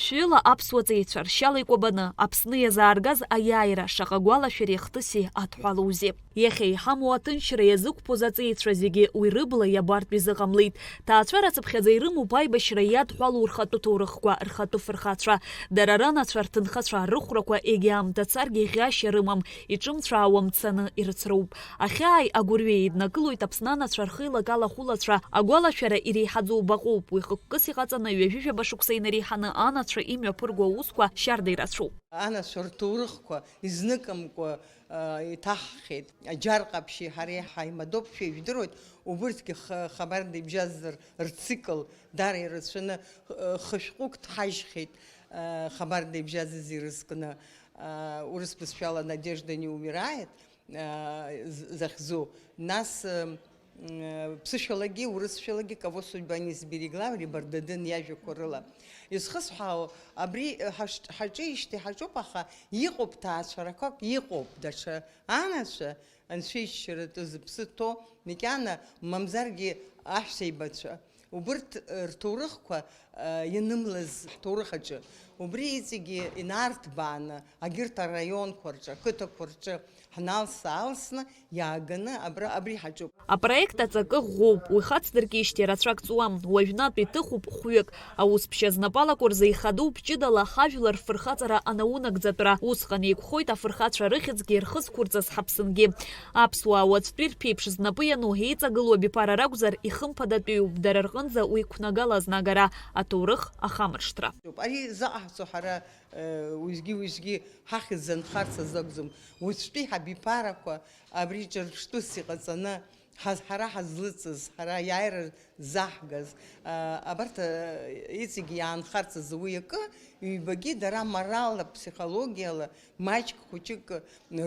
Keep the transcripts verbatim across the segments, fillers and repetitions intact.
Шәҩыла аԥсуа ҵеицәа ршьала икәабаны Аԥсны иазааргаз аиааира шаҟа гәалашәареи хҭыси адҳәалоузеи. Иахьа иҳамоу аҭынчра иазықәԥоз аҵеицәа зегьы уи рыбла иабартә изыҟамлеит. Ҭаацәара цыԥхьаӡа ирымоуп аибашьра иадҳәалоу рхатәы ҭоурыхқәа, рхатәы фырхацәа. Дара ранацәа, рҭынхацәа, рыхәрақәа егьа аамҭа царгьы ӷьашьа рымам, иҿымцәаауа мцаны ирыцроуп. Ахьааи агәырҩеи еиднакылоит Аԥсны анацәа рхеилак алахәылацәа, агәалашәара иреиҳаӡоу баҟоуп, уи хықәкыс иҟаҵаны ҩажәи жәаба шықәса инареиҳаны анацәа имҩаԥырго аусқәа шьарда ирацәоуп. Анацәа рҭоурыхқәа изныкымкәа, а, иҭаҳхьеит. Аџьар Ҟаԥшьи ҳареи ҳаимадоуп, шәа ижәдыруеит, убырҭгьы х-, Хабарда ибжьаздыр рцикл дара ирацәаны, х-, хышәҟәык ҭҳажьхьеит, а, Хабарда ибжьаздыз ирызкны, а, урыс бызшәала Надежда не умирает, а, з-, захьӡу. Нас, м, м, ԥсышәалагьы, урысшәалагьы Кого судьба не сберегла, Рибардадын иажәақәа рыла. Изхысҳәаау, абри, э, ҳаш-, ҳаҿижьҭеи ҳаҿуп, аха иҟоуп ҭаацәарақәак, иҟоуп даҽа анацәа, анцәа иччаратәы зыԥсы ҭоу, макьана, мамзаргьы аҳәсеибацәа. Убырҭ, э, рҭоурыхқәа, э, ианымлаз ҳҭоурых аҿы, убри иҵегьы инарҭбааны, агьырҭ араионқәа рҿы, ақыҭақәа рҿы ҳналса-аалсны иааганы абра, абри ҳаҿуп. Апроект аҵакы ӷәӷәоуп, уи хацдыркижьҭеи рацәак ҵуам, уажәнатә иҭыхуп хәҩык. Аус ԥшьа знапы алаку рзы ихадоуп ҷыдала ҳажәлар рфырхаҵара анаунагӡатәра. Усҟан еиқәхоит афырхацәа рыхьӡгьы рхы зқәырҵаз ҳаԥсынгьы. Аԥсуаа уаҵәтәи рԥеиԥш знапы иану еиҵагылоу абиԥара ракәзар, ихымԥадатәиуп дара рҟынӡа уи қәнагала азнагара, аҭоурых ахамыршҭра. Ари заҟаҳҵо ҳара, э, уеизгьы-уеизгьы ҳахьӡ анхарц азы акәӡам. Уаҵәтәи ҳабиԥарақәа абри ҿырԥштәыс иҟаҵаны, ҳаз-, ҳара ҳазлыҵыз, ҳара аиааира заҳгаз, а, абарҭ, а, иҵегь иаанхарц азы уи акы, ҩбагьы дара моралла, ԥсихологиала маҷк хәыҷык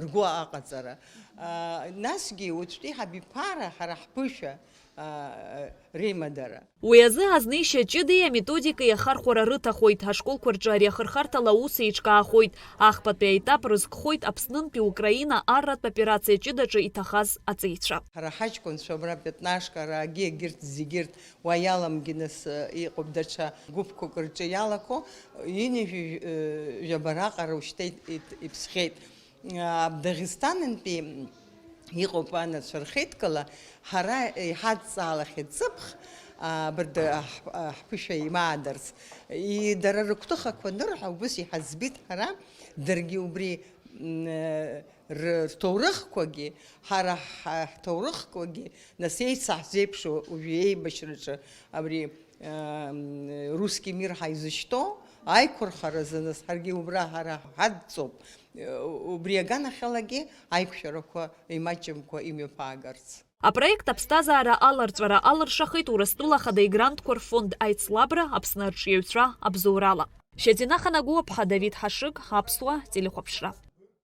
ргәы аҟаҵара. А, насгьы уаҵәтәи ҳабиԥара ҳара ҳԥышәа, а, реимадара. Уи азы азнеишьа ҷыдеи аметодикеи ахархәара рыҭахоит, ашколқәа рҿы ари ахырхарҭала аус еиҿкаахоит. Ахԥатәи аетап рызкхоит Аԥснынтәи Украина арратә операциа ҷыдаҿы иҭахаз аҵеицәа. Ҳара ҳаҷкәынцәа абра Пятнашка, араагьы егьырҭ зегьырҭ уа иаламгьы нас, э, иҟоуп даҽа гәыԥқәак рҿы иалақәо, ҩынҩажәи, э, жәаба раҟара ушьҭа ит-, ит-, иԥсхьеит. А, Дагестанынтәи иҟоуп анацәа рхеидкыла, ҳара иҳадҵаалахьеит ҵыԥх, а, абарҭ, а, ҳ-, а, ҳԥышәа имаадарц. И-, дара рыгәҭыхақәа анырҳәа, убыс иҳаӡбеит ҳара, даргьы убри, м, э, ры-, рҭоурыхқәагьы, ҳара ҳа-, ҳҭоурыхқәагьы, нас еицаҳзеиԥшу уажәы еибашьраҿы абри, э, м, русский мир ҳаизышьҭоу аиқәырхаразы, нас ҳаргьы убра ҳара ҳадҵоуп. Убри аганахьалагьы аиқәшәарақәа имаҷымкәа имҩаԥаагарц. Апроект аԥсҭазаара аларҵәара алыршахеит Урыстәыла Ахада игрантқәа рфонд аицлабра Аԥсны арҿиаҩцәа абзоурала. Шьазина Ханагәыаԥҳа, Давид Ҳашыг, Аԥсуа телехәаԥшра.